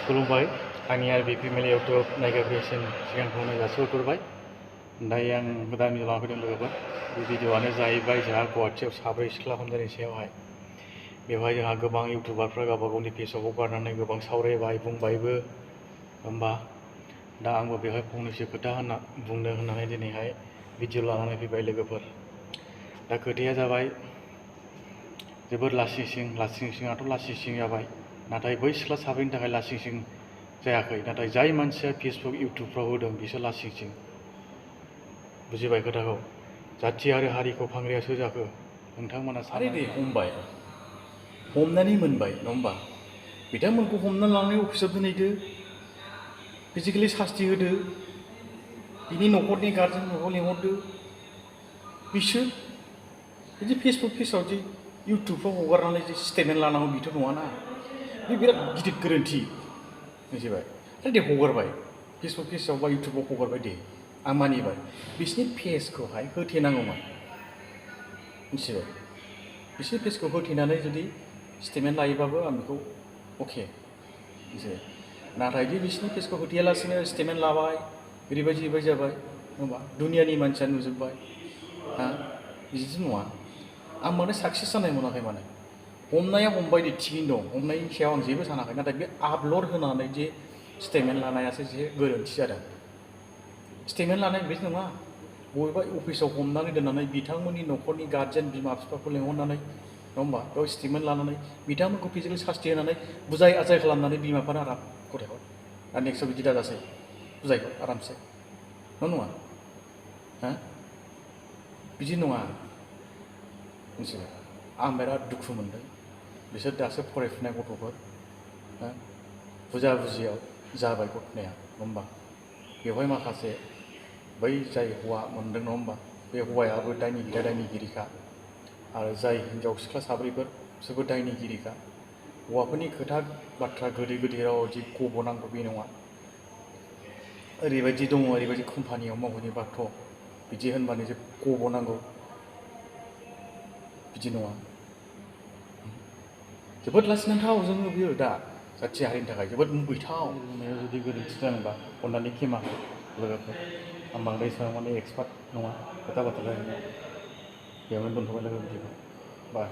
खुलुमबाय आंनि R B family YouTube नायगिरिफोरसिम सिगांखौनो जासिहरग्रोबाय। दायो आं गोदान भिडिअ लाना फैदों लोगोफोर। बे भिडिअआनो जाहैबाय जोंहा गुवाहाटियाव साब्रै सिख्ला हमजानायनि सायावहाय। बेवहाय जोंहा गोबां इउटुबारफ्रा गावबा गावनि फेसबुकआव गारनानै गोबां सावरायबाय बुंबायबो होमबा दा आंबो बेवहाय फंनैसो खोथा बुंनो होननानै दिनैहाय भिडिअ लानानै फैबाय लोगोफोर। दा खोथाया जाबाय जोबोद लासिंसिङाथ' लासिंसिं जाबाय, नाथाय बै सिख्ला साब्रैनि थाखाय लासिंसिं जायाखै, नाथाय जाय मानसिया फेसबुक इउटुबफ्राव होदों बिसोर लासिंसिं। बुजिबाय खोथाखौ? जाथि आरो हारिखौ फानग्राया सोर जाखो? नोंथांमोना साननानै हमबाय, हमनानै मोनबाय नङा होमबा? बिथांमोनखौ हमनानै लांनानै अफिसाव दोनहैदो, फिजिकेलि सास्ति होदो, बिनि न'खरनि गार्जेनफोरखौ लिंहरदो। बिसोर बिदि फेसबुक पेजआव जे इउटुबफ्राव हगारनानै जे स्टेटमेन्ट लानांगौ बेथ' नङाना। बे बिराद गिदिर गोरोन्थि, मिथिबाय? दे हगारबाय, फेसबुक पेजआव बा इउटुबाव हगारबाय दे, आं मानिबाय। बिसोरनि पेजखौहाय होथेनांगौमोन, मिथिबाय? बिसोरनि पेजखौ होथेनानै जुदि स्टेटमेन्ट लायोबाबो आं बेखौ अके, मिथिबाय? नाथाय दि बिसोरनि पेजखौ होथेयालासिनो स्टेटमेन्ट लाबाय, ओरैबायदि जाबाय होनबा दुनियानि मानसिया नुजोब्बाय। बिदिथ' नङा। आं माने साक्सेस जानाय मोनाखै। माने हमनाया हमबाय दे, थिगैनो दं, हमनायनि सायाव आं जेबो सानाखै। नाथाय बे आपल'ड होनानै जे स्टेटमेन्ट लानायासो जे गोरोन्थि जादों। स्टेटमेन्ट लानाय बिदि नङा, बबेबा अफिसाव हमनानै दोननानै बिथांमोननि न'खरनि गार्जेन बिमा बिफाखौ लेंहरनानै, नङा होमबा, बेयाव स्टेटमेन्ट लानानै बिथांमोनखौ फिजिकेलि सास्ति होनानै बुजाय आजाय खालामनानै बिमा बिफानो आराम गथायहर। आरो नेक्स्टआव बिदि दाजासै, बुजायहर आरामसे, नङा? बिदि नङा, मिथिबाय? आं बिराद दुखु मोनदों। बिसोर दासो फरायफुनाय गथ'फोर, बुजियाव जाबाय घटनाया, नङा होमबा? बेवहाय माखासे बै जाय हौवा मोनदों, नङा होमबा, बे हौवायाबो दायनिगिरिखा, आरो जाय हिन्जाव सिख्ला साब्रैफोर बिसोरबो दायनिगिरिखा। हौवाफोरनि खोथा बाथ्रा गोदै राव जि गबोनांगौ बे नङा। ओरैबायदि दङ, ओरैबायदि कम्पानियाव मावहैनोबाथ' बिदि होनबानो जे गबोनांगौ, बिदि नङा। जोबोद लाजिनांथाव जोङो बियो दा जाथि हारिनि थाखाय जोबोद मुगैथाव। बुंनायाव जुदि गोरोन्थि जादोंबा अननानै खेमा लोगोफोर। आं बांद्राय एसेबां माने एक्सपार्ट नङा खोथा बाथ्रा रायलायनायाव। बेयावनो दोनथ'बाय लोगो बिदिखौ। बाय।